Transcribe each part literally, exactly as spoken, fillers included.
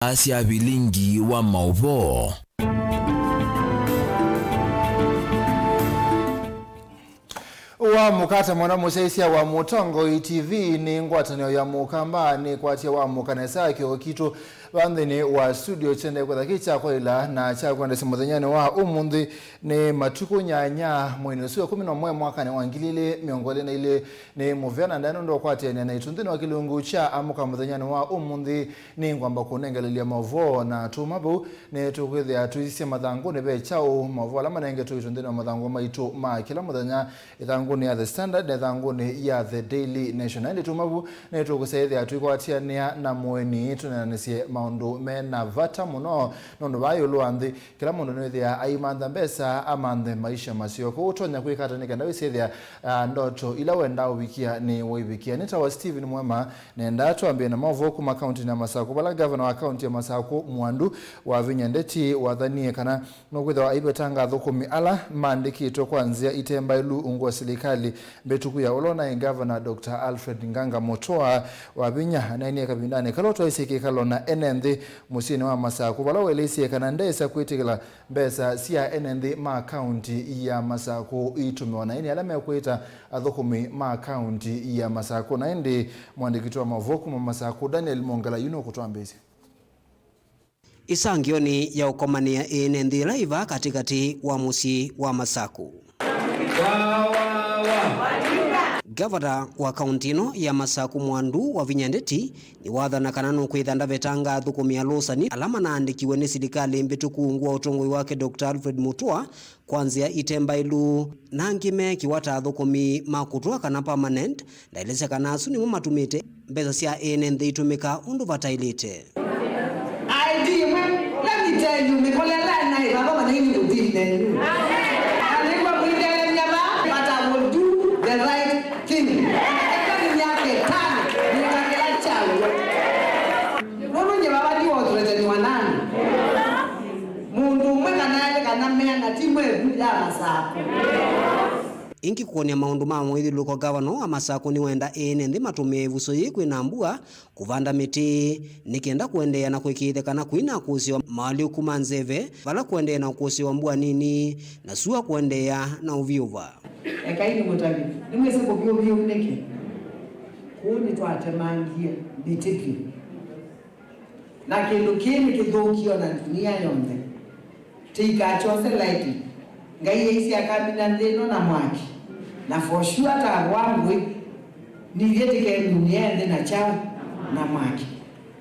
sya vilingi wa maũvoo. Wa mũkata mwana mũsyaisya wa Mũtongoi T V nĩ ngwatanĩo ya Mũkamba nĩkwatie wa mũkanesa kĩo kitũ va nthĩnĩ wa studio kyende kwetha kĩ kya kwaĩla na kya kwendesya mũthenyanĩ wa ũmũnthĩ nĩ matukũ nyanya mweinĩ ũsu wa ĩkũmi na ũmwe mwakanĩ wa ngili ilĩ mĩongo ĩlĩ na ilĩ. Nĩ mũvea na ndaĩ nũndũ wa kwatĩanĩa naitũ nthĩnĩ wa kĩlungu kya Amũka mũthenyanĩ wa ũmũnthĩ. Nĩngwamba kũnengelelya maũvoo na tuma vau nĩtũkwĩthĩa tũisisye mathangũnĩ ve kyaũ, maũvoo ala manengetwe witũ nthĩnĩ wa mathangũ maitũ ma kĩla mũthenya ĩthangũnĩ ya The Standard na ĩthangũnĩ ya The Daily Nation. Na ĩndĩ tuma vu nĩtũkũsyaĩthĩa tũikwatĩanĩa na mũeni tũneenanĩsye maũndũ me na vata mũno nũndũ vaa ĩũlũ wa nthĩ kĩla mũndũ nĩwĩthĩaa aimantha mbesa, amanthe maisha maseo. Kwoou ũtonya kwĩka ata nĩ kenda wĩsyĩthĩa, ah, ndoto ila wendaa ũvikia nĩ waivikia? Nĩtawa Stephen Mwema. Nendaa twambĩe na maũvoo kuma kauntinĩ ya Masakũ, vala ngavana wa kaunti ya Masakũ, Mwandu Wavinya Ndeti, wathanie kana nũkwĩthĩwa aivetanga athũkũmi ala maandĩkĩtwe kwa nzĩa ite mbaĩlu ungu wa silikalĩ mbĩtũku ya ũla ũnaĩ ngavana Doctor Alfred Nganga Mũtũa. Wavinya aneenie kavindanĩ kala ũtwaisye kĩkalo na ene nthĩ mũsyĩnĩ wa Masakũ, vala waelesye kana ndesa kwĩtĩkĩla mbesa sya ene nthĩ ma kaunti ya Masakũ itũmĩwa na ĩndĩ ala mekwĩta athũkũmi ma kaunti ya Masakũ. Na ĩndĩ mwandĩki wa maũvoo kuma Masakũ, Daniel Mongela, yu nũkũtwambĩĩsya. Ĩsangĩonĩ ya ũkomanĩa ene nthĩ ĩla ĩva katĩkatĩ wa mũsyĩ wa Masakũ. Wa, wa, wa. Ngavana wa kaunti ĩno ya Masakũ Mwandu Wavinya Ndeti nĩwathana kana nũkwĩtha ndavetanga athũkũmi alũsani ala manaandĩkiwe nĩ silikalĩ mbĩtũku ungu wa ũtongoi wake Doctor Alfred Mutua kwa nzĩa ite mbaĩlu, na angĩ meekĩwa ta athũkũmi ma kũtũa kana permanent, ndaelesya kana asu nĩmo matumĩte mbesa sya ene nthĩ itũmĩka ũndũ vataĩlĩte. I D ĩmwe, let me tell you, mĩkolele naĩ vava vanaini kũthile. Alĩkwa mwĩthelemya va, but I will do the right thing. Eka nĩ myaka ĩtano, nĩka kĩla kyaw'o. Nũndũ nyie vava ndiwotũretaniwa nani. Mũndũ ũmwe kana elĩ kana meana ti mwevu ya Masakũ. Ĩngĩ kũkony'a maũndũ ma mũithyũlũlũko, ngavana wa Masakũ nĩwenda ene nthĩ matũmĩe ĩvuso yĩĩ kwĩna mbua kũvanda mĩtĩ nĩ kenda kũendeea na kũĩkĩĩthya kana kũina kũsĩwa maũalyũku ma nzeve vala kũendeea na ũkũsĩwa mbua nini na sua kũendeea na ũvyũva. Ekai nĩmũtavye, nĩmwĩsĩ kũvyũvyũ nĩkĩ? Kũu nĩtwatemangie mĩtĩ vyũ. Na kĩndũ kĩĩ nĩkĩthũkie ona ndunia yonthe. Tĩikakyose lightly. Ngai aisye akamina nthĩ ĩno na mwaki. Na for sure ta wa ngũĩ, nithyĩ tĩkeminie nthĩ na kyaũ? Na mwaki.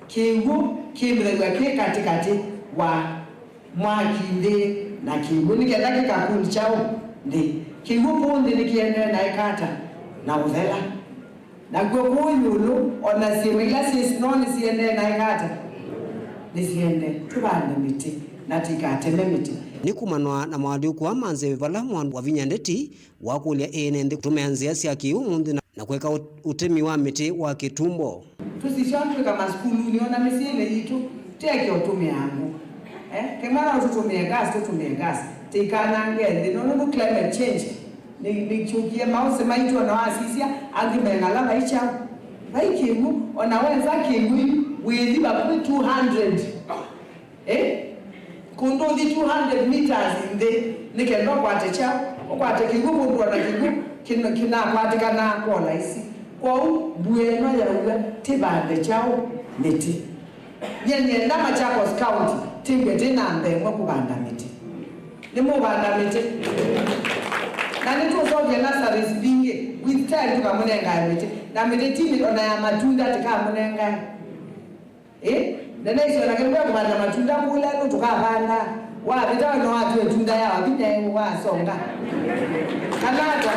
Kĩw'ũ kĩmbĩthaw'a kĩ katĩkatĩ wa mwaki nthĩ na kĩw'ũ, nĩ kenda kĩkakuli kyaũ? Nthĩ. Kĩw'ũ kũũ nthĩ nĩkĩendee na ĩkata na ũthela. Nakw'o kũũ ĩũlũ, o na syĩma ila syĩ snow nĩsiendee na ĩkata? Nĩsiendee. Tũvande mĩtĩ, na tũikateme mĩtĩ. Nĩ kumanwa na maũalyũku aa ma nzeve vala Mwandu Wavinya Ndeti wakũlya ene nthĩ kũtũmĩa nzĩa sya kĩ-ũmũnthĩ na, na kũeka ũ-, ũtemi wa mĩtĩ wa kĩtumbo. Tũsisya twĩka masukulunĩ, o na mĩsyĩnĩ yitũ, tũeke ũtũmĩa ngũ. Eh, kemana tũtũmĩe gas, tũtũmĩe gas. Tũikanange nthĩ, no nũndũ climate change Nĩ, nĩkyũkie maũsĩ maitũ, o na wasisya, angĩ meng'ala vai kyaũ? Vai kĩw'ũ, o na wenza kĩw'ũ yu, wĩthi vakuvĩ two hundred. Eh? Kũndũ ũthi two hundred meters nthĩ, nĩ kenda ũkwate kyaũ? Ũkwate kĩw'ũ kũndũ o na kĩw'ũ kĩna-, kĩnakwatĩkanaa kwa ũlaisi. Kwoou, mbua ĩno yaua, tĩvande kyaũ? Mĩtĩ. Nyie nĩenda Machakos County tĩw'e tĩ namba ĩmwe kũvanda mĩtĩ. Nĩmũvanda mĩtĩ. Na nĩtũũseũvya nurseries mbingĩ, with time tũkamũnengae mĩtĩ. Na mĩtĩ ti mĩ-, o na ya matunda tĩkamũnengae. Ĩ? Nĩnaisye o na kĩndũ kya kũvanda matunda kũla nũ tũkavanda. Wavĩta we no watw'a ĩtunda ya wavinya ĩ wasonga. Kana ata?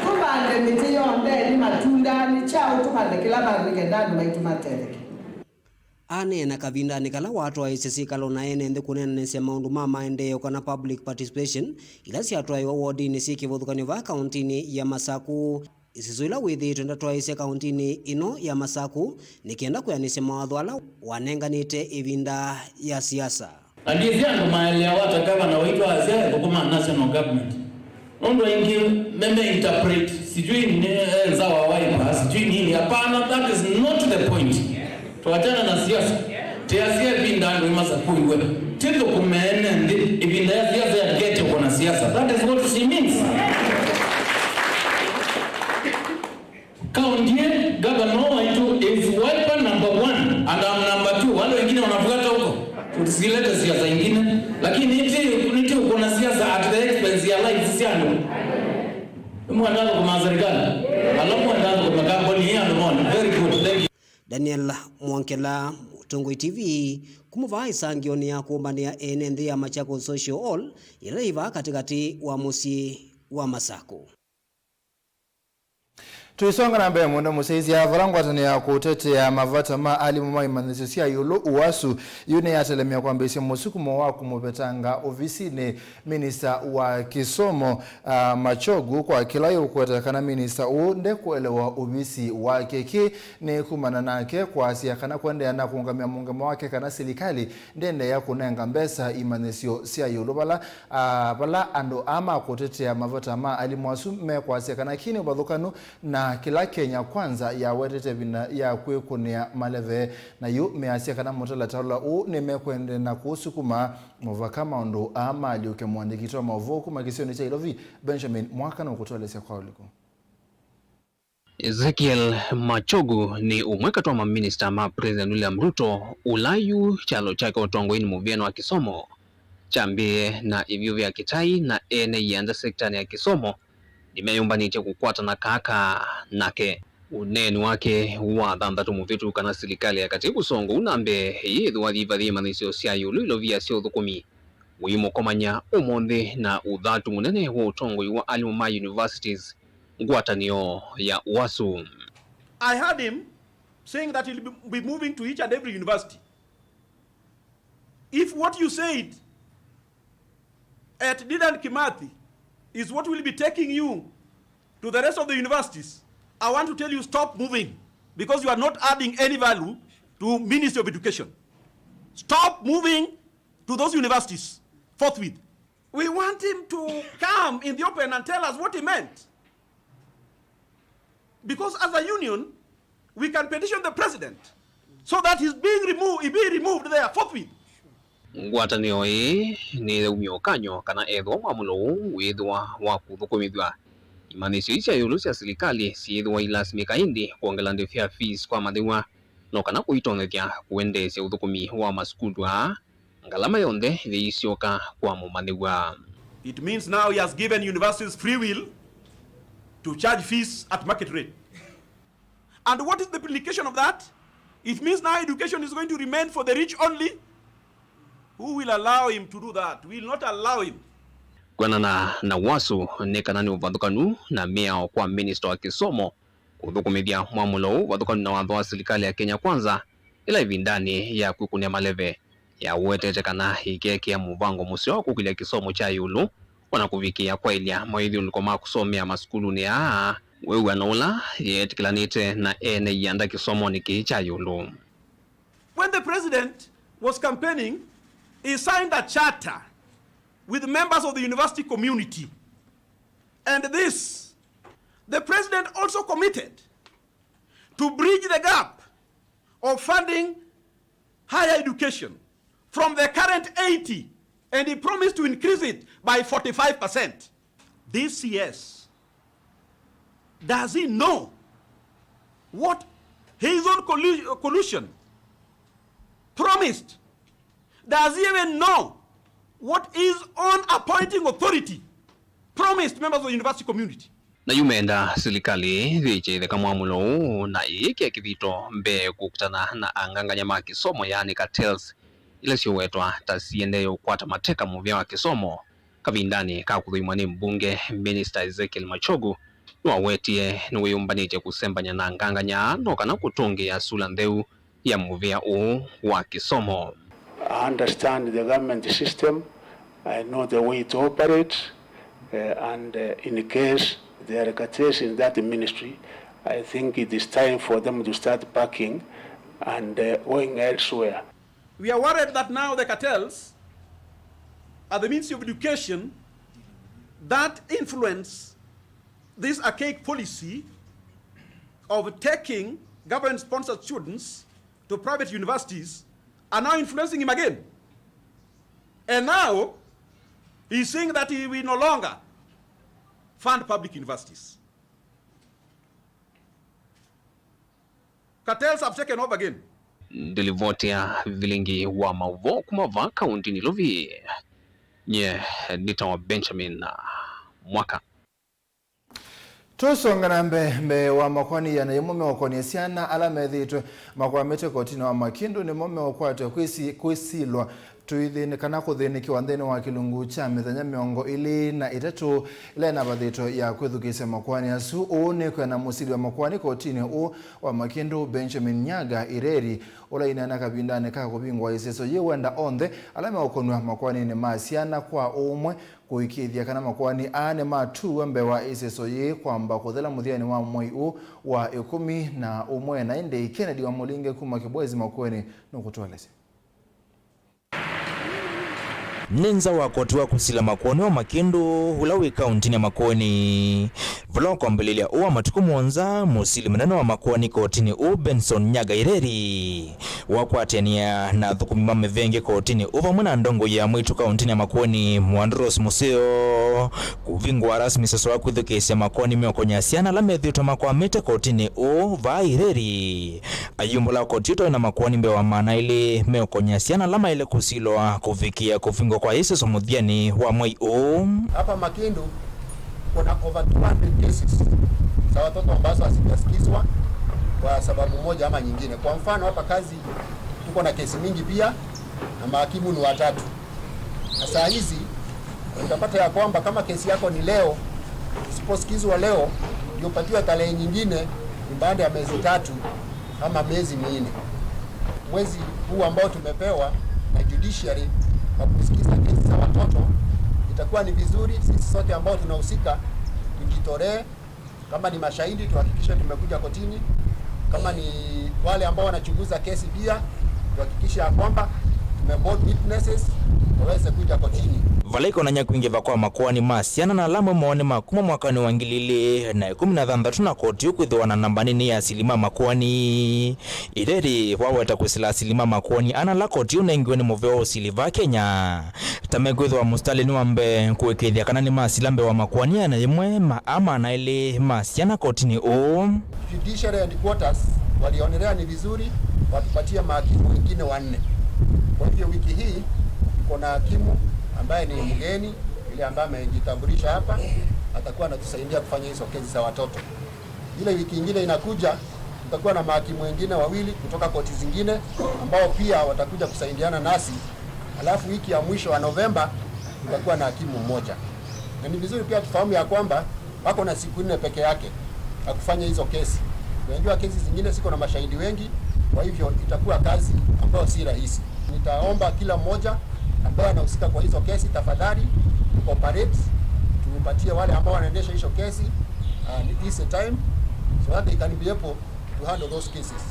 Tũvande mĩtĩ yonthe nĩ matunda, nĩ kyaũ tũvande kĩla vandũ nĩ kenda andũ maitũ matetheke. Aneena kavindanĩ kala watwaĩĩsye syĩkalo na ene nthĩ kũneenanĩsya maũndũ ma maendeeo kana public participation ila syatwaĩwa wodinĩ syĩ kĩvathũkany'o vaa kaũntĩnĩ ya Masakũ, ĩsiso ĩla wĩthĩĩtwe ndatwaĩĩsya kaũntĩnĩ ĩno ya Masakũ nĩ kenda kwĩanĩsya mawatho ala wanenganĩte ĩvinda ya siasa. Na ndyĩsĩ andũ maeleawa ta gavana waitũ asya ethũkũma national government. Nũndũ aingĩ meme interpret, sijui nĩ, eh, nza wa Wiper, sijui nini. Hapana, that is not the point. Tuachane na siasa. Siasa ĩvinda andũ ĩmasakuiwe. Tithũkũme ene nthĩ ĩvinda ya siasa ya ketyo kũna siasa. That is what she means. Kaunti ĩ, gavana waitũ is Wiper number one and I'm number two. Wale wengine wanafuata huko. Tusilete siasa ingine. Lakini nĩtĩ nĩtĩ kũna siasa at the expense ya lives sya andũ. Mwenda thũkũma serikali. Ala mwenda thũkũma kambuni ya andũ mona. Very good. Thank you. Daniel Mwankela, Mũtongoi T V, kuma vaa ĩsangĩonĩ ya kũmbanĩa ene nthĩ ya Machakos Social Hall, ĩla yĩ vaa katĩkatĩ wa mũsyĩ wa Masakũ. Tũisonga na mbee mũno, mũsyaĩĩsya vala ngwatanĩo ya kũtetea mavata ma alimũ ma imanyĩsyo sya ĩũlũ, UASU, yu nĩyatelemya kwambĩĩsya mũsukumo wa kũmũvetanga ovisinĩ minista wa kĩsomo, ah, Machogu, kwa kĩla yũkweta kana minista ũũ ndekũelewa ovisi wake. Kĩ nĩ kumana nake kwasya kana kũendeea na kũũngamĩa mũũngamo wake kana silikalĩ ndĩendeea kũnenga mbesa imanyĩsyo sya ĩũlũ vala, ah, vala andũ aa ma kũtetea mavata ma alimũ asu mekwasya kana kĩ nĩ ũvathũkanu na kĩla Kenya Kwanza yawetete ĩvinda ya kwĩkũnĩa maleve. Na yu measya kana mũtalatala ũũ nĩmekũendeea na kũũsukuma mũvaka maũndũ aa maalyũke. Mũandĩki witũ wa maũvoo kuma kĩsionĩ kya Ilovi, Benjamin Mwaka, nũkũtũelesya kwa ũliku. Ezekiel Machogu nĩ ũmwe katĩ wa maminista ma President William Ruto, ũla yu kyalo kyake ũtongoinĩ mũvĩanĩ wa kĩsomo kyambĩĩe na ĩvyũvĩ ya kĩtai, na ene ianda sektanĩ ya kĩsomo nĩmeyũmbanĩtye kũkwatana kaka nake. Ũneeni wake wa thanthatũ mũvĩtu kana silikalĩ ya katĩ ĩkũsonga ũu na mbee ĩyĩthĩwa yĩvathie imanyĩsyo sya ĩũlũ ilovia sya ũthũkũmi, ũimũkomany'a ũmũnthĩ na ũthatu mũnene wa ũtongoi wa alimũ ma universities, ngwatanĩo ya UASU. I heard him saying that he'll be, be moving to each and every university. If what you said at Dedan Kimathi is what will be taking you to the rest of the universities, I want to tell you, stop moving, because you are not adding any value to Ministry of Education. Stop moving to those universities forthwith. We want him to come in the open and tell us what he meant. Because as a union, we can petition the president so that he's being removed, he be removed there forthwith. Ngwatanĩo ĩĩ nĩyaumya ũkany'o kana ethĩwa mwamũlo ũũ wĩĩthĩwa wa kũthũkũmĩthw'a, imanyĩsyo ii sya ĩũlũ sya silikalĩ syĩĩthĩwa ilasimĩka ĩndĩ kwongela the fare fees kwa amanyĩw'a, no kana kũitonyethya kũendeesya ũthũkũmi wa masukulu aa, ngalama yonthe yĩisyoka kwa mũmanyĩw'a. It means now he has given universities free will to charge fees at market rate. And what is the implication of that? It means now education is going to remain for the rich only. Who will allow him to do that? We will not allow him. Kwĩanana na UASU, nĩ kana nĩ ũvathũkanu na mĩao kwa minista wa kĩsomo kũthũkũmĩthya mwamũlo ũũ ũvathũkanu na watho wa silikalĩ ya Kenya Kwanza, ĩla ĩvindanĩ ya kwĩkũnĩa maleve yawetete kana ĩkeekĩa mũvango mũseo wa kũkĩlya kĩsomo kya ĩũlũ, o na kũvikĩĩa kwaĩlya mawĩthyũlũlũko ma kũsomea masukulunĩ aa, wĩw'ano ũla yeetĩkĩlanĩte na ene ianda kĩsomonĩ kĩĩ kya ĩũlũ. When the president was campaigning, he signed a charter with members of the university community. And this, the president also committed to bridge the gap of funding higher education from the current eighty, and he promised to increase it by forty-five percent. This C S, does he know what his own collu-, collusion promised? Does he even know what his own appointing authority promised members of the university community? Na yu menda silikalĩ yĩkye ĩtheka mwamũlo ũũ na ĩĩkĩe kĩthito mbee kũkitana na angangany'a ma kĩsomo, yaani cartels, ila syũwetwa ta siendee ũkwata mateka mũvĩa wa kĩsomo kavindanĩ ka kũthũimwa nĩ mbunge. Minista Ezekiel Machogu nĩwawetie nĩwĩyũmbanĩtye kũsembany'a na angangany'a aa no kana kũtũngĩĩa sula ntheu ya mũvĩa ũũ wa kĩsomo. I understand the government system. I know the way it operates, uh, and, uh, in case there are cartels in that ministry, I think it is time for them to start packing and, uh, going elsewhere. We are worried that now the cartels at the Ministry of Education that influence this archaic policy of taking government-sponsored students to private universities are now influencing him again. And now, he's saying that he will no longer fund public universities. Cartels have taken over again. Ndilivoti ya vilingi wa maũvoo kuma vaa kaũntĩnĩ Nairobi. Nye nĩtawa Benjamin Mwaka. Tũsonga na mbee, mbee wa makoani ĩana yĩmwe meũkonia syana ala methĩĩtwe makwamĩte kotinĩ wa Makindu nĩmo meũkwatwa kwĩsi-, kwĩsilwa tũithĩnĩ kana kũthĩnĩkĩwa nthĩnĩ wa kĩlungu kya mĩthenya mĩongo ĩlĩ na ĩtatũ ĩla ĩnavathĩtwe ya kwĩthukĩĩsya makoani asu. Ũu nĩ kwĩana mũsili wa makoani kotinĩ ũũ wa Makindu, Benjamin Nyaga Ireri, ũla ineena kavindanĩ ka kũvingũa ĩseso yĩĩ wenda onthe ala meũkonw'a makoaninĩ ma syana kwa ũmwe kũĩkĩĩthya kana makoani aa nĩmatuwa mbee wa ĩseso yĩĩ kwamba kũthela mũthyanĩ wa mwei ũũ wa ĩkũmi na ũmwe. Na ĩndĩ Kennedy wa Mũlinge kuma Kĩbwezi Makueni nũkũtũelesya. Nĩ nza wa koti wa kũsila makoani wa Makindu, ũla wĩ kaũntĩnĩ ya Makueni. Vala ũkwambĩlĩlya ũũ wa matukũ mũonza, mũsili mũnene wa makoani kotinĩ ũũ Benson Nyaga Ireri wakwatĩanĩa na athũkũmi ma mĩvenge kotinĩ ũũ vamwe na ndongoi ya mwĩĩtu kaũntĩnĩ ya Makueni Mwandu Rose Museo kũvingũa rasmi ĩseso wa kwĩthukĩĩsya makoani meũkonya syana ala methĩĩtwe makwamĩte kotinĩ ũũ vaa Ireri. Ayumbũla koti ũtonya makoani mbee wa maana elĩ meũkonya syana ala maĩle kũsilwa kũvikĩa kũvingwa kwa ĩseso mũthyanĩ wa mwei ũũ. Hapa Makindu kuna over two hundred cases za watoto ambazo hazijasikizwa kwa sababu moja ama nyingine. Kwa mfano, hapa kazi tuko na kesi mingi pia na mahakimu ni watatu. Na saa hizi utapata ya kwamba kama kesi yako ni leo, usiposikizwa leo, ndio upatiwe tarehe nyingine, ni baada ya miezi tatu ama miezi minne. Mwezi huu ambao tumepewa na judiciary wa kusikiza kesi za watoto, itakuwa ni vizuri sisi sote ambao tunahusika tujitolee. Kama ni mashahidi, tuhakikishe tumekuja kotini. Kama ni wale ambao wanachunguza kesi pia, tuhakikishe ya kwamba tumeboard witnesses waweze kuja kotini. Vala ikonany'a kwingĩva kwa makoani ma syana na ala amwe moo nĩ ma kuma mwakanĩ wa ngili ilĩ na ĩkũmi na thanthatũ na koti ũkwĩthĩwa na namba nini ya asili ma makoani. Ireri waweta kwĩsĩla asili ma makoani ana ala koti ũnengiwe nĩ mũvea wa ũsili vaa Kenya ta mekwĩthĩwa mũsitalĩnĩ wa mbee kũĩkĩĩthya kana nĩmasila mbee wa makoani ĩana yĩmwe ma a maana elĩ ma syana kotinĩ ũũ. Judiciary Headquarters walionelea ni vizuri watupatie mahakimu wengine wanne. Kwa hivyo wiki hii tuko na hakimu ambaye ni mgeni, yule ambaye amejitambulisha hapa, atakuwa anatusaidia kufanya hizo kesi za watoto. Ile wiki ingine inakuja, tutakuwa na mahakimu wengine wawili kutoka koti zingine ambao pia watakuja kusaidiana nasi. Alafu wiki ya mwisho wa Novemba, tutakuwa na hakimu mmoja. Na ni vizuri pia tufahamu ya kwamba wako na siku nne peke yake ya kufanya hizo kesi. Unajua kesi zingine ziko na mashahidi wengi, kwa hivyo itakuwa kazi ambayo si rahisi. Nitaomba kila mmoja ambaye anahusika kwa hizo kesi, tafadhali cooperate, tupatie wale ambao wanaendesha hizo kesi, uh, this time so that they can be able to handle those cases.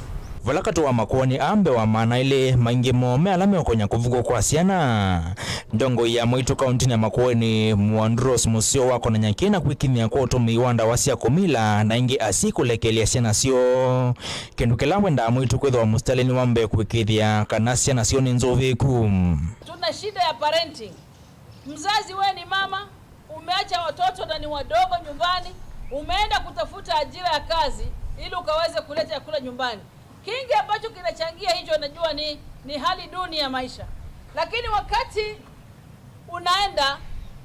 Vala katĩ wa makoani aa mbee wa maana elĩ, maingĩ moo me ala meũkonya kũvukwa kwa syana. Ndongoi ya mwĩĩtu kaũntĩnĩ ya Makueni, Mwandu Rose Museo, wakonany'a kĩĩ na kwĩkinyĩa kwa ũtũmĩi wa ndawa sya kũmila na ingĩ asyai kũlekelya syana syoo. Kĩndũ kĩla wendaa mwĩĩtu kwĩthĩwa mũsitalĩnĩ wa mbee kũĩkĩĩthya kana syana syoo nĩ nzũvĩĩku. Tuna shida ya parenting. Mzazi, we ni mama, umeacha watoto na ni wadogo nyumbani, umeenda kutafuta ajira ya kazi ili ukaweze kuleta chakula nyumbani. Kingi ambacho kinachangia hicho, najua ni, ni hali duni ya maisha. Lakini wakati unaenda,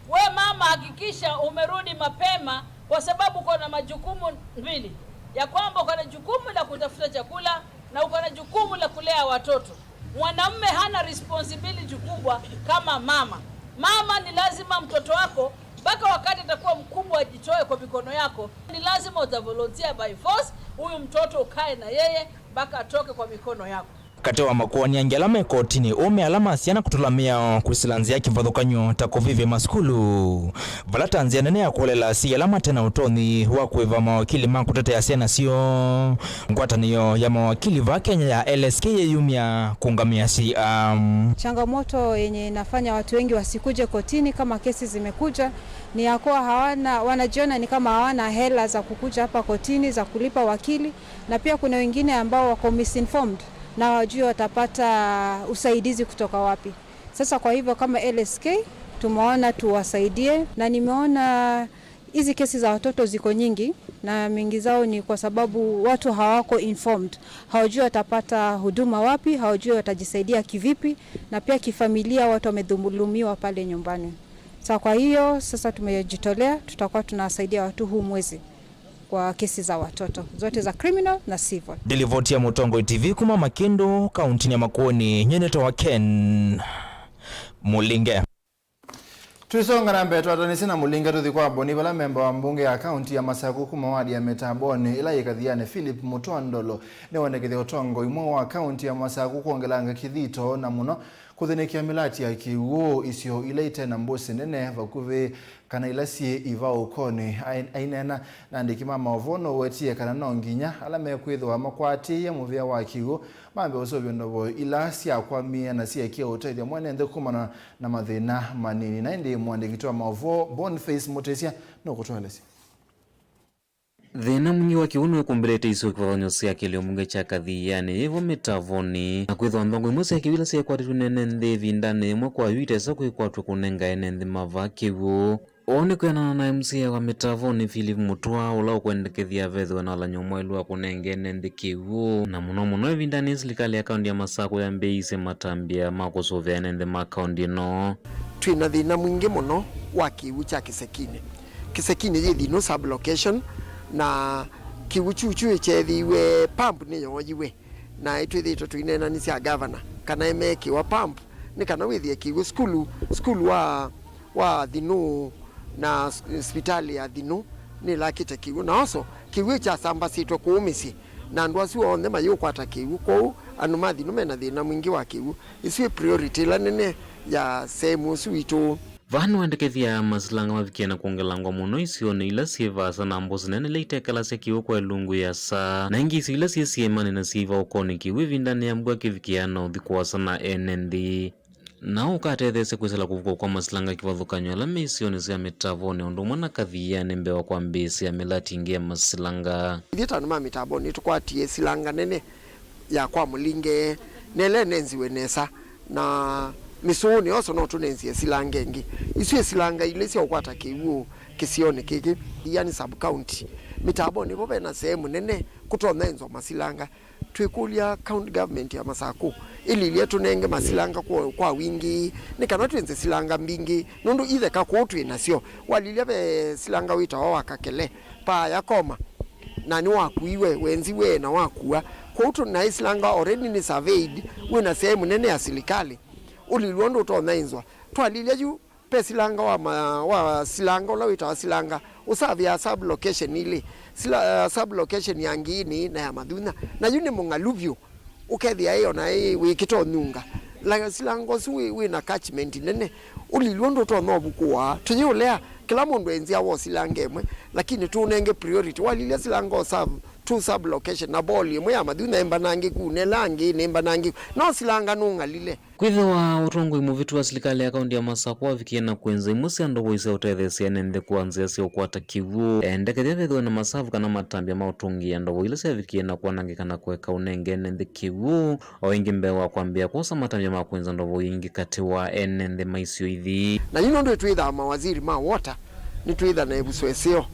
we mama, hakikisha umerudi mapema, kwa sababu uko na majukumu mbili, ya kwamba uko na jukumu la kutafuta chakula na uko na jukumu la kulea watoto. Mwanamume hana responsibility kubwa kama mama. Mama ni lazima mtoto wako, mpaka wakati atakuwa mkubwa, ajitoe kwa mikono yako. Ni lazima uta volunteer by force, huyu mtoto ukae na yeye mpaka atoke kwa mikono yako. Katĩ wa makoani angĩ ala me kotinĩ ũũ me ala ma syana kũtũla mĩao kwĩsĩla nzĩa ya kĩvathũkany'o ta kũvĩvya masukulu, vala ta nzĩa nene ya kũolela asyai ala mate na ũtonyi wa kũĩva mawakili ma kũtetea syana syoo. Ngwatanĩo ya mawakili vaa Kenya ya L S K yĩyumya kũngamĩa asyai aa. Changamoto yenye inafanya watu wengi wasikuje kotini kama kesi zimekuja ni ya kuwa hawana, wanajiona ni kama hawana hela za kukuja hapa kotini za kulipa wakili, na pia kuna wengine ambao wako misinformed. Na hawajui watapata usaidizi kutoka wapi. Sasa kwa hivyo kama L S K tumeona tuwasaidie, na nimeona hizi kesi za watoto ziko nyingi, na mingi zao ni kwa sababu watu hawako informed, hawajui watapata huduma wapi, hawajui watajisaidia kivipi, na pia kifamilia watu wamedhulumiwa pale nyumbani. Sa kwa hiyo sasa tumejitolea, tutakuwa tunasaidia watu huu mwezi kwa kesi za watoto zote za criminal na civil. Ndilivoti ya Mũtongoi T V kuma Makĩndũ, kaunti ya Makueni, nyie nĩtawa Ken Mũlinge. Tũisonga na mbee, twatanĩsye na Mũlinge tũthi kwa Boni, vala memba wa mbunge ya kaunti ya Masakũ kuma wadi ya Mĩtambonĩ ĩla yĩ Kathianĩ, Philip Mũtũa Ndolo, nĩwendekethya ũtongoi mweũ wa kaunti ya Masakũ kwongelanga kĩthito na mũno kũthĩnĩkĩa mĩlati ya kĩw'ũ isio ila ite na mbũsĩ nene vakuvĩ kana ila syĩ ivaũũkonĩ. Ai-, aineena na andĩki ma maũvoo, nũwetie kana no nginya ala mekwĩthĩwa makwatĩĩe mũvĩa wa kĩw'ũ mambe ũseũvya ndovo ila syakwamie na syekie ũtethya mwene nthĩ kumana na mathĩna manini. Na ĩndĩ mũandĩki witũ wa maũvoo Boniface Mũtĩsya nũkũtũelesya. Thĩna mwingĩ wa kĩw'ũ nĩwĩkumbĩlĩte isio kĩvathũkany'o sya kĩlĩo mbunge kya Kathianĩ yĩvo Mĩtavonĩ, na kwĩthĩwa nthongo imwe sya kĩw'ũ ila syekwatĩtw'e nĩ ene nthĩ ĩvindanĩ yĩmwe kwa yu itesa kwĩkwatw'a kũnenga ene nthĩ mavaa kĩw'ũ. Ũu nĩ kwĩanana na M C A wa Mĩtavonĩ Philip Mũtũa, ũla ũkwendekethya vethĩwe na ũlany'o mwaĩlu wa kũnenga ene nthĩ kĩw'ũ, na mũno mũno ĩvindanĩ yĩĩ silikalĩ ya kaunti ya Masakũ yambĩĩisye matambya ma kũsũvĩa ene nthĩ ma kaunti ĩno. Twĩ na thĩna mwingĩ mũno wa kĩw'ũ kya Kĩsekinĩ. Kĩsekinĩ yĩ Thinu sub-location, na kĩw'ũ kyu kyu kyeethĩiwe pump nĩyooyiwe, na ĩtwĩthĩĩtwe tũineenanĩsya gavana kana ĩmeekĩwa pump nĩ kana wĩthĩe kĩw'ũ. Sukulu, sukulu wa, wa Thinu na s-, sipitalĩ ya Thinu nĩlakĩte kĩw'ũ, na also kĩw'ũ kyasambasĩtwe kũu mĩsyĩ, na andũ asu onthe mayĩũkwata kĩw'ũ. Kwoou andũ ma Thinu mena thĩna mwingĩ wa kĩw'ũ. Ĩsu ĩ priority ĩla nene ya sehemu ũsu witũ. Vaa nĩwendekethya masilanga mavikie na kwongelangwa mũno isionĩ ila syĩ vaasa na mbũsĩ nene ila itekelasya kĩw'ũ kwa ĩlungu ĩasa, na ĩngĩ isio ila syĩ syĩmanĩ na syĩ ivaũũkonĩ kĩw'ũ ĩvindanĩ ya mbua kĩvikĩaa na ũthi kũasa na ene nthĩ. Na ũkatetheesya kwĩsĩla kũvukwa kwa masilanga kĩvathũkany'o ala me isionĩ sya Mĩtavonĩ ũndũ ũmwe na Kathianĩ mbee wa kwambĩĩsya mĩlati ĩngĩ ya masilanga. Ithyĩ ta andũ ma Mĩtavonĩ nĩtũkwatie silanga nene ya kwa Mũlinge, na ĩla ĩnenziwe nesa, na mĩsũũnĩ yoso no tũnenzie silanga ĩngĩ. Isu ĩ silanga ilĩ sya ũkwata kĩw'ũ kĩsionĩ kĩkĩ. Kathianĩ sub county, Mĩtavonĩ vo vena sehemu nene kũtonya enzwa masilanga. Twĩkũlya county government ya Masakũ ĩlilye tũnenge masilanga kwa, kwa wingĩ, nĩ kana twĩnze silanga mbingĩ, nũndũ itheka kũu twĩ nasyo. Walilya ve silanga wĩtawa wa Kakele, paa yakoma, na nĩwakuiwe, wenziwe na wakua. Kwoou tũ-, naĩ silanga already nĩ surveyed, wĩ na sehemu nene ya silikalĩ, ũlilw'a ũndũ ũtonya ĩnzwa. Twalilya yu, ve silanga wa ma-, wa silanga ũla wĩtawa silanga ũsavĩaa sub-location ilĩ, sila-, uh, sub-location ya Ngiini na ya Mathunya. Na yu nĩ mũng'alu vyũ, ũkethĩa ĩ ona ĩ wĩkĩte ũnyunga. La-, silanga ũsu wĩ, wĩ na catchment nene, ũlilw'a ũndũ ũtonya ũvukũa. Tũyĩũlea, kĩla mũndũ enzĩa wo silanga ĩmwe, lakini tũũnenge priority. Walilya silanga ũsave two sub-location, na ball ĩmwe ya Mathunya ĩmbanangĩku, na ĩla ĩngĩ nĩmbanangĩku. No silanga nũng'alile. Kwĩthĩwa ũtongoi mũvĩtu wa silikalĩ ya kaunti ya Masakũ wavikie na kwĩnza imwe sya ndovoi sya ũtetheesya ene nthĩ kwa nzĩa sya ũkwata kĩw'ũ, endekethya vethĩwe na masavu kana matambya ma ũtũngĩĩa ndovoi ila syavikie na kwanangĩka na kũeka ũnenge ene nthĩ kĩw'ũ, o ĩngĩ mbee wa kwambĩĩa kwosa matambya ma kwĩnza ndovoi ingĩ katĩ wa ene nthĩ ma isio ithi. Na yu nũndũ nĩtwĩthaa mawaziri ma water, nĩtwĩtha na ĩvuso ĩseo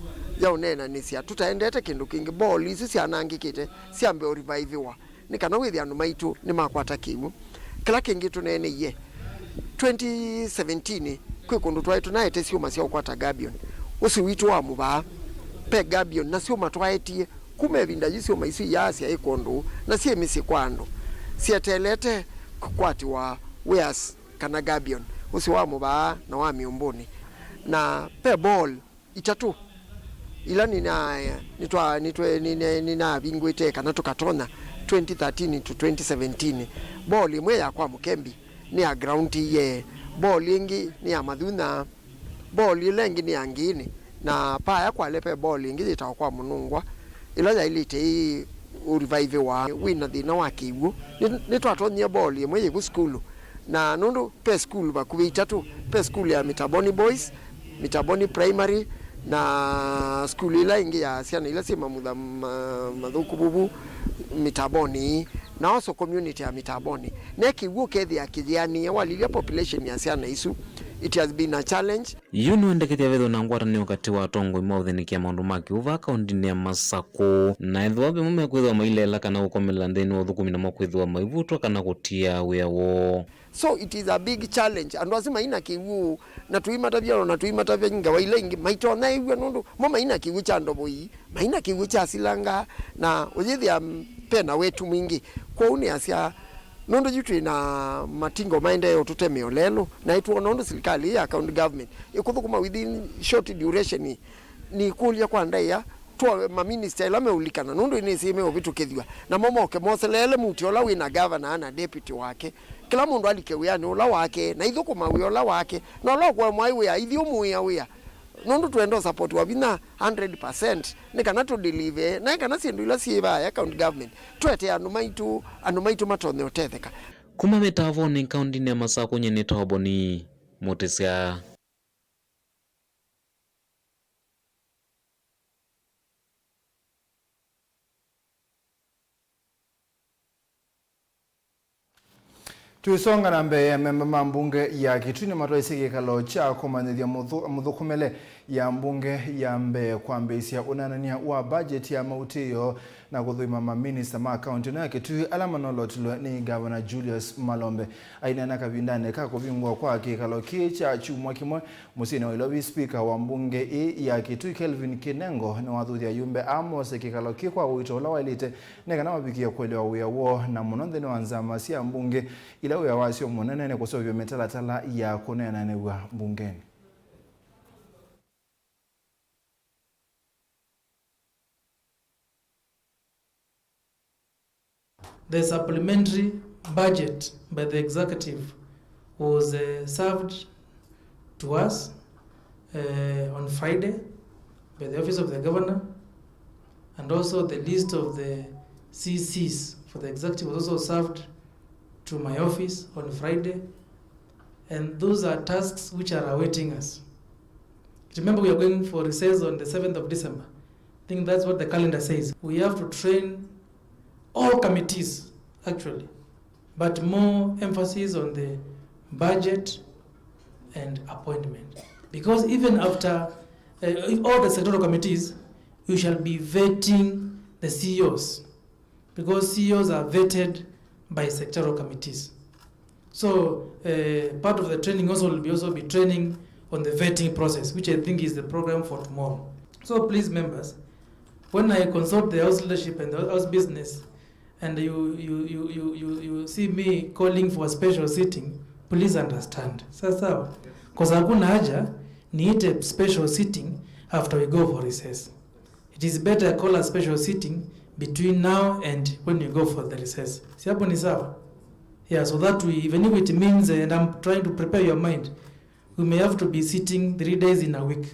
ya ũneenanĩsya. Tũtaendete kĩndũ kĩngĩ, ball isu syanangĩkĩte syambe ũrivaiviwa. Nĩ kana wĩthĩe andũ maitũ nĩmakwata kĩw'ũ. Kĩla kĩngĩ tũneeneie, twenty seventeen, kwĩ kũndũ twaĩ tũnaete syũma sya ũkwata gabion. Ũsĩ witũ wa mũvaa, ve gabion, na syũma twaetie. Kuma ĩvinda yu syũma isu iyaasya ĩkondũ, na syĩ mĩsyĩ kwa andũ, syeteelete kũkwatĩwa wares kana gabion, ũsĩ wa mũvaa na wa mĩũmbũnĩ. Na ve ball itatũ ila nĩna-, nĩtwa-, nĩtwe-, nĩne-, nĩnavingũĩte kana tũkatonya twenty thirteen to twenty seventeen. Ball ĩmwe ya kwa Mũkembi nĩ ya ground ĩye, ball ĩngĩ nĩ ya Mathunya, ball ĩla ĩngĩ nĩ ya Ngiini, na paya kwale ve ball ĩngĩ yĩtawa kwa Mũnũngwa, ĩla yaĩlĩte ĩ ũrivaiviwa. Wĩ na thĩna wa kĩw'ũ. Nĩ-, nĩtwatonyie ball ĩmwe yĩ vu sukulu, na nũndũ ve sukulu vakuvĩ itatũ, ve sukulu ya Mitaboni Boys, Mitaboni Primary, na sukulu ĩla ĩngĩ ya syana ila syĩ mamutha ma-, mathũku vuvu Mitaboni. Na also community ya Mitamboni, ne kĩw'ũ kethĩa kĩyĩanĩe walilya population ya syana isu. It has been a challenge. Yu nĩwendekethya vethĩwe na ngwatanĩo katĩ wa atongoi ma ũthĩnĩkĩa maũndũ ma kĩũvaa kaũndĩnĩ ya Masakũ, na ethĩwa vemwe mekwĩthĩwa maileela kana kũkomelela nthĩnĩ wa ũthũkũmi namo kwĩthĩwa maivutwa kana kũtia wĩa woo. So it is a big challenge. Andũ asu maina kĩw'ũ, na tũimatavya, o na tũimatavya ngewa ila ingĩ, maitonya ĩw'a nũndũ mo maina kĩw'ũ kya ndovoi, maina kĩw'ũ kya silanga, na ũyĩthĩa, mm, pena wetu mwingĩ. Kwoou nĩasya, nũndũ yu twĩ na matingo maendee ũtũtemea ũlelũ, na ĩtwona ũndũ silikalĩ ya county government ĩkũthũkũma within short duration, nĩkũlya kwa ndaĩa twa maminista ĩla meũlikana, nũndũ nĩsĩ meũvĩtũkĩthw'a, namo moke moseleele mũtĩ ũla wĩ na gavana na deputy wake. Kĩla mũndũ alike wĩanĩ ũla wake, na ithũkũma wĩa ũla wake, na ũla ũkũemwaĩ wĩa, ithyĩ ũmũĩa wĩa. Nũndũ twenda ũsapotiwa vinya hundred percent, nĩ kana tũdelive, na ĩ kana syĩndũ ila syĩ vaa ya county government, tũete andũ maitũ, andũ maitũ matonye ũtetheka. Kuma Mĩtavonĩ, kaũndĩnĩ ya Masakũ, nyie nĩtawa Boni Mũtĩsya. Tũisonga na mbee, amemba ma mbunge ya Kitui nĩmatwaisye kĩkalo kya kũmanyĩthya mũthũ-, mũthũkũmĩle ya mbunge ya mbee kwambĩĩsya ũneenany'a wa budget ya mautĩĩo na kũthũima maminista ma kaũntĩ ĩno ya Kitui ala manoolotilwe nĩ Ngavana Julius Malombe. Aineena kavindanĩ ka kũvingũa kwa kĩkalo kĩĩ kya kyumwa kĩmwe mũsyĩnĩ wa Ilovi, spika wa mbunge ĩĩ ya Kitui Kelvin Kinengo nĩwathuthya ayumbe aa mose kĩkalo kĩĩ kwa ũito ũla waĩlĩte nĩ kana mavikĩe kũelewa wĩa woo, na mũno nthĩnĩ wa nzama sya mbunge ila wĩa wasyo mũnene nĩ kũseũvya mĩtalatala ya kũneenanĩw'a mbungenĩ. The supplementary budget by the executive was, uh, served to us, uh, on Friday by the office of the governor, and also the list of the C Cs for the executive was also served to my office on Friday, and those are tasks which are awaiting us. Remember, we are going for recess on the seventh of December. I think that's what the calendar says. We have to train all committees, actually, but more emphasis on the budget and appointment. Because even after, uh, all the sectoral committees, you shall be vetting the C E Os, because C E Os are vetted by sectoral committees. So, uh, part of the training also will be, also be training on the vetting process, which I think is the program for tomorrow. So please, members, when I consult the house leadership and the house business, and you, you, you, you, you, you see me calling for a special sitting, please understand. Sawa sawa? 'Cause hakuna haja niite special sitting after we go for recess. It is better I call a special sitting between now and when we go for the recess. Si hapo ni sawa? Yeah, so that we, even if it means, uh, and I'm trying to prepare your mind, we may have to be sitting three days in a week.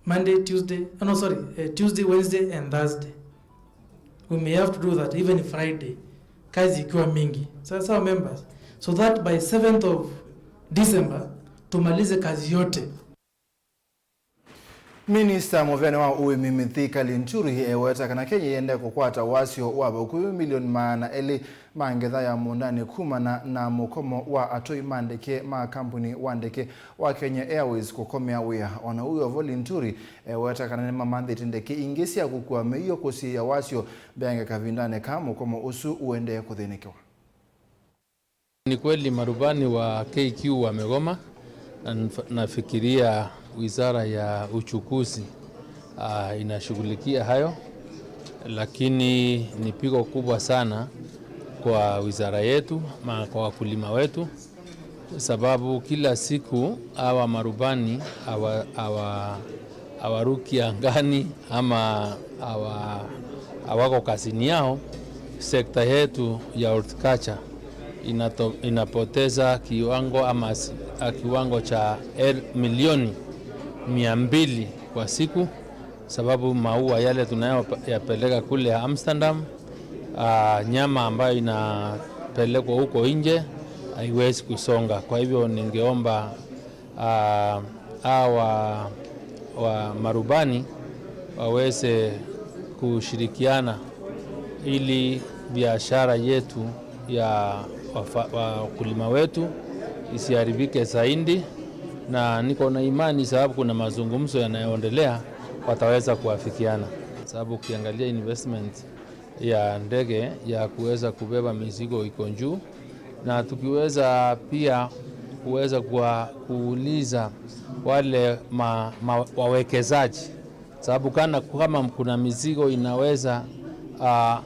Monday, Tuesday, oh no, sorry, uh, Tuesday, Wednesday, and Thursday. We may have to do that, even Friday, kazi ikiwa mingi. Sawa sawa, members? So that by seventh of December, tumalize kazi yote. Minista mũvĩanĩ wa ũĩmi Mithika Linturi eweta kana Kenya yĩendee kũkwata wasyo wa vakuvĩ milioni maana elĩ ma ngetha ya mũũndanĩ kumana na mũkomo wa atũi ma ndeke ma kambuni wa ndeke wa Kenya Airways kũkomea wĩa. O na ũu wĩ o vo, Linturi eweta kana nĩmamanthĩte ndeke ingĩ sya kũkua mĩio kũsiĩĩa wasyo mbeange kavindanĩ kaa mũkomo ũsu ũendee kũthĩnĩkĩwa. Ni kweli marubani wa K Q wamegoma, na nf-, nafikiria wizara ya uchukuzi, ah, inashughulikia hayo, lakini ni pigo kubwa sana kwa wizara yetu, ma-, kwa wakulima wetu, sababu kila siku hawa marubani hawa-, hawa-, hawaruki angani ama hawa-, hawako kazini yao, sekta yetu ya horticulture inato-, inapoteza kiwango ama si-, a, kiwango cha el-, milioni mia mbili kwa siku, sababu maua yale tunayoyapeleka kule Amsterdam, ah, nyama ambayo inapelekwa huko nje haiwezi kusonga. Kwa hivyo ningeomba ah, hawa wa marubani waweze kushirikiana ili biashara yetu ya wafa- wakulima wetu isiharibike zaidi, na niko na imani sababu kuna mazungumzo yanayoendelea, wataweza kuafikiana, sababu ukiangalia investment ya ndege ya kuweza kubeba mizigo iko juu, na tukiweza pia kuweza kuwa, kuuliza wale ma, ma, wawekezaji, sababu kana, kama kuna mizigo inaweza uh,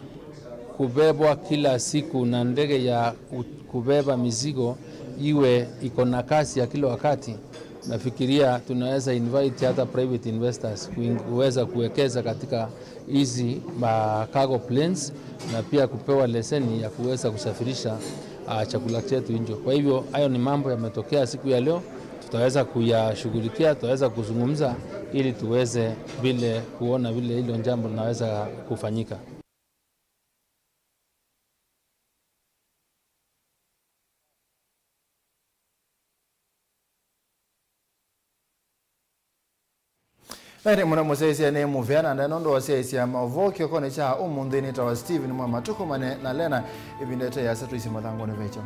kubebwa kila siku na ndege ya u- kubeba mizigo iwe iko na kasi ya kila wakati, nafikiria tunaweza invite hata private investors kuing- kuweza kuwekeza katika hizi ma cargo planes na pia kupewa leseni ya kuweza kusafirisha uh, chakula chetu nje. Kwa hivyo hayo ni mambo yametokea siku ya leo, tutaweza kuyashughulikia, tutaweza kuzungumza ili tuweze vile kuona vile hilo jambo linaweza kufanyika. Naĩnĩ mũno mũsyaĩĩsya nĩ mũvea na ndaĩ nũndũ wa syaĩĩsya maũvoo kĩokonĩ kya ũmũnthĩ. Nĩtawa Steven Mwema. Tũkomane na Lena ĩvinda ĩte yasa tũisye mathangũnĩ vekyo.